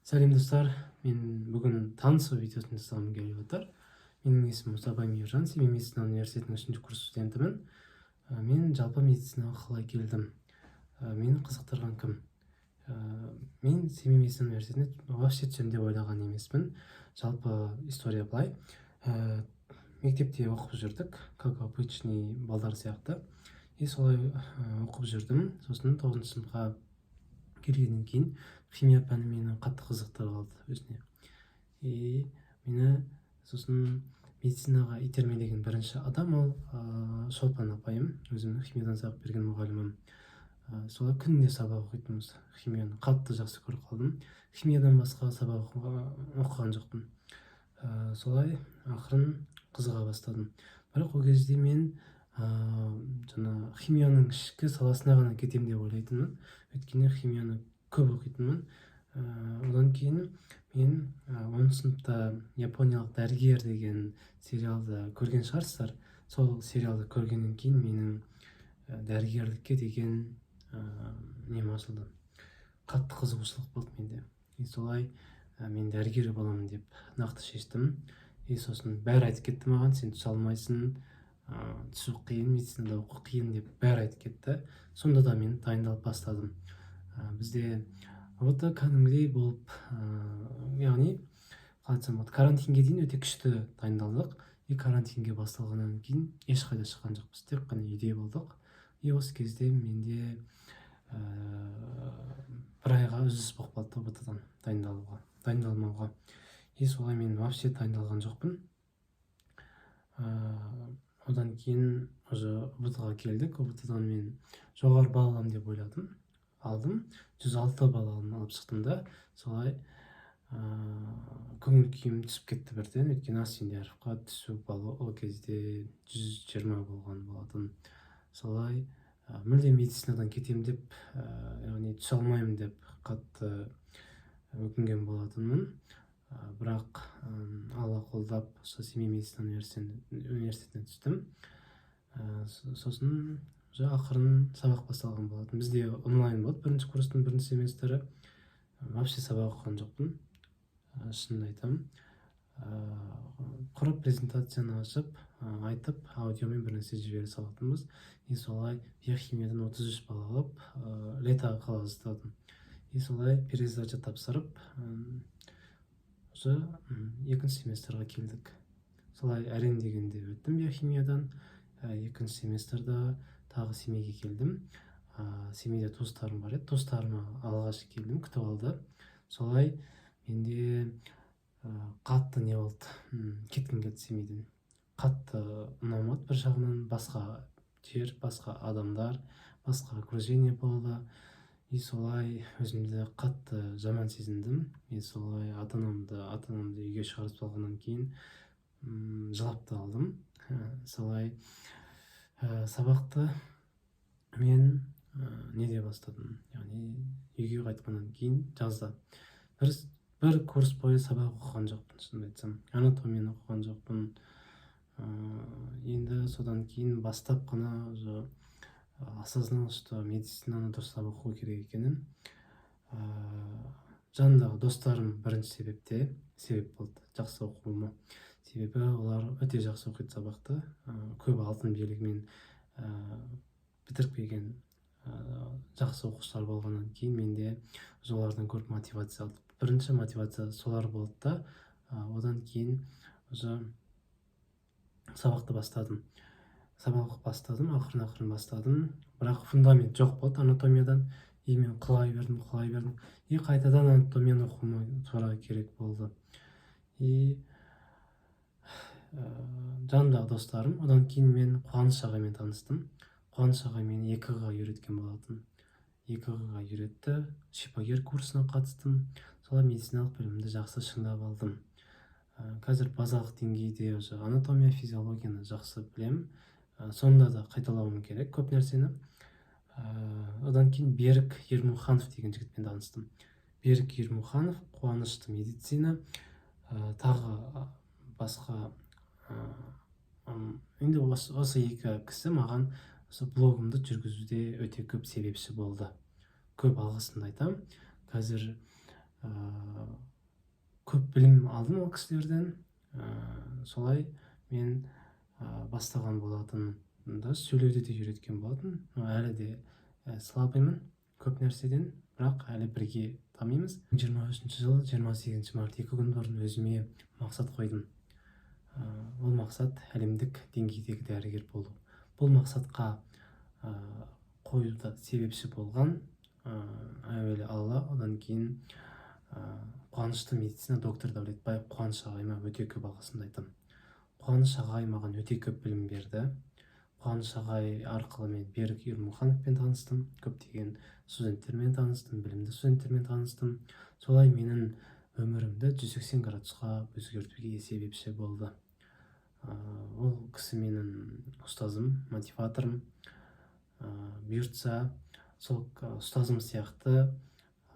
Сәлем, достар! Мен бүгін танысу видеосын жасағым келіп отыр. Менің есімім Мұсабай Мейіржан, Семей медицина университетінің үшінші курс студентімін. Мен жалпы медицинаға қалай келдім? Мені қызықтырған кім? Мен Семей медицина университетіне вообще түсемін деп ойлаған емеспін. Жалпы история былай: мектепте оқып жүрдік, как обычный балдар сияқты, и солай оқып жүрдім. Сосын тоғызыншы сыныпқа келгеннен кейін химия пәні мені қатты қызықтыра қалды өзіне. И мені сосын медицинаға итермелеген бірінші адам ол Шолпан апайым, өзімнің химиядан сабақ берген мұғалімім. Солай күнде сабақ оқитынбыз. Химияны қатты жақсы көріп қалдым, химиядан басқа сабақ оқыған жоқпын. Солай ақырын қызыға бастадым. Бірақ ол кезде мен жаңа химияның ішкі саласына ғана кетемін деп ойлайтынмын, өйткені химияны көп оқитынмын. Одан кейін мен 10-сыныпта «Япониялық дәрігер» деген сериалды көрген шығарсыздар. Сол сериалды көргеннен кейін менің дәрігерлікке деген нем ашылды, қатты қызығушылық болды менде. И солай мен дәрігер боламын деп нақты шештім. И сосын бәрі айтып кетті маған: «Сен түсе алмайсың, түсу қиын, медицинада оқу қиын», – деп бәрі айтып кетті. Сонда да мен дайындалып бастадым. Бізде ҰБТ кәдімгідей болып, яғни қалай айтсам болады, карантинге дейін өте күшті дайындалдық. И карантинге басталғаннан кейін ешқайда шыққан жоқпыз, тек қана үйде болдық. И осы кезде менде бір айға үзіліс болып қалды ҰБТ дан дайындалуға, дайындалмауға. И солай мен вообще дайындалған жоқпын. Одан кейін уже ҰБТ ға келдік. ҰБТ дан мен жоғары балл аламын деп ойладым, алдым, 106 балл алып шықтым да. Солай көңіл күйім түсіп кетті бірден, өйткені Асфендияровқа түсу баллы ол кезде 120 болған болатын. Солай мүлде медицинадан кетемін деп, яғни түсе алмаймын деп қатты өкінген болатынмын. Бірақ Алла қолдап, осы Семей медицина университетіне түстім. Сосын уже ақырын сабақ басталған болатын. Бізде онлайн болды бірінші курстың бірінші семестрі. Вообще сабақ оқыған жоқпын, шынымды айтамын. Құры презентацияны ашып, айтып, аудиомен бір нәрсе жібере салатынбыз. И солай биохимиядан 33 балл алып, лето ға қала жаздадым. И солай пересдача тапсырып, уже екінші семестрға келдік. Солай әрең дегенде өттім биохимиядан. Екінші семестрда тағы Семейге келдім. Семейде туыстарым бар еді, туыстарыма алғаш келдім, күтіп алды. Солай менде қатты не болды, кеткім келді Семейден. Қатты ұнамады бір жағынан, басқа жер, басқа адамдар, басқа окружение болды. И солай өзімді қатты жаман сезіндім. И солай ата анамды үйге шығарып салғаннан кейін жылап та алдым. Солай сабақты мен неде бастадым, яғни үйге қайтқаннан кейін жазда бір курс бойы сабақ оқыған жоқпын, шынымды айтсам, анатомияны оқыған жоқпын. Енді содан кейін бастап қана уже осознал, что медицинаны дұрыстап оқу керек екенін. Жанымдағы достарым бірінші себеп болды жақсы оқуыма, себебі олар өте жақсы оқиды сабақты, көбі алтын белгімен бітіріп келген жақсы оқушылар болғаннан кейін мен де солардан көріп мотивация алдым. Бірінші мотивация солар болды да. Одан кейін уже сабақты бастадым, сабақ бастадым, ақырын ақырын бастадым. Бірақ фундамент жоқ болды анатомиядан, и мен құлай бердім, құлай бердім. И қайтадан анатомияны оқуыма тура керек болды. И жанымдағы достарым, одан кейін мен Қуаныш ағаймен таныстым. Қуаныш ағай мені ЭКГ-ға үйреткен болатын, ЭКГ-ға үйретті, шипагер курсына қатыстым. Солай медициналық білімді жақсы шыңдап алдым. Қазір базалық деңгейде уже анатомия, физиологияны жақсы білемін. Сонда да қайталауым керек көп нәрсені. Одан кейін Берік Ермұханов деген жігітпен таныстым. Берік Ермұханов, Қуанышты медицина, тағы басқа, енді осы екі кісі маған осы блогымды жүргізуде өте көп себепші болды. Көп алғысымды айтамын. Қазір Көп білім алдым ол кісілерден. Солай мен бастаған болатын да, сөйлеуді де үйреткен болатын. Но әлі де слабыймын көп нәрседен, бірақ әлі бірге дамимыз. 23 жыл 28 март, 2 күн бұрын өзіме мақсат қойдым. Ол мақсат — әлемдік деңгейдегі дәрігер болу. Бұл мақсатқа қоюда себепші болған әуелі Алла, одан кейін қуанышты медицина доктор Дәулетбаев Қуаныш ағайыма өте көп алғысымды айтамын. Қуаныш ағай маған өте көп білім берді. Қуаныш ағай арқылы мен Берік Ермұхановпен таныстым, көптеген студенттермен таныстым, білімді студенттермен таныстым. Солай менің өмірімді 180 градусқа өзгертуге себепші болды. Ол кісі менің ұстазым, мотиваторым. Бұйыртса, сол ұстазым сияқты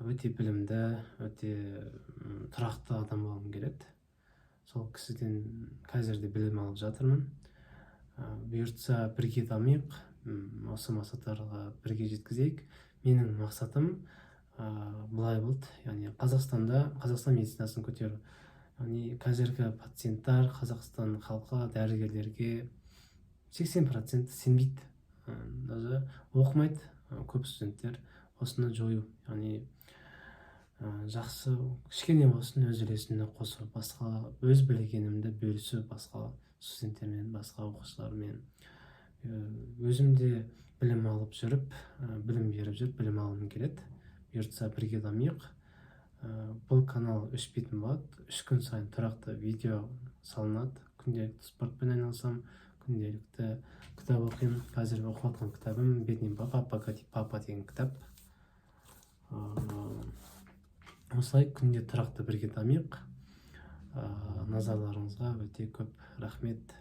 өте білімді, өте тұрақты адам болғым келеді. Сол кісіден қазір де білім алып жатырмын. Бұйыртса, бірге дамиық, осы мақсаттарға бірге жеткізейік. Менің мақсатым былай болды, яғни Қазақстанда Қазақстан медицинасын көтеру. Яғни қазіргі пациенттар, Қазақстан халқы дәрігерлерге 80% сенбейді, даже оқымайды көп студенттер. Осыны жою, яғни жақсы, кішкене болсын өз үлесімді қосу, басқа өз білгенімді бөлісу басқа студенттермен, басқа оқушылармен. Өзім де білім алып жүріп, білім беріп жүріп білім алғым келеді. Бұйыртса, бірге дамиық. Бұл канал өшпейтін болады. 3 күн сайын тұрақты видео салынады. Күнделікті спортпен айналысамын, күнделікті кітап оқимын. Қазір оқып жатқан кітабым «Бедный папа, богатый папа» деген кітап. Осылай күнде тұрақты бірге дамиық. Назарларыңызға өте көп рахмет.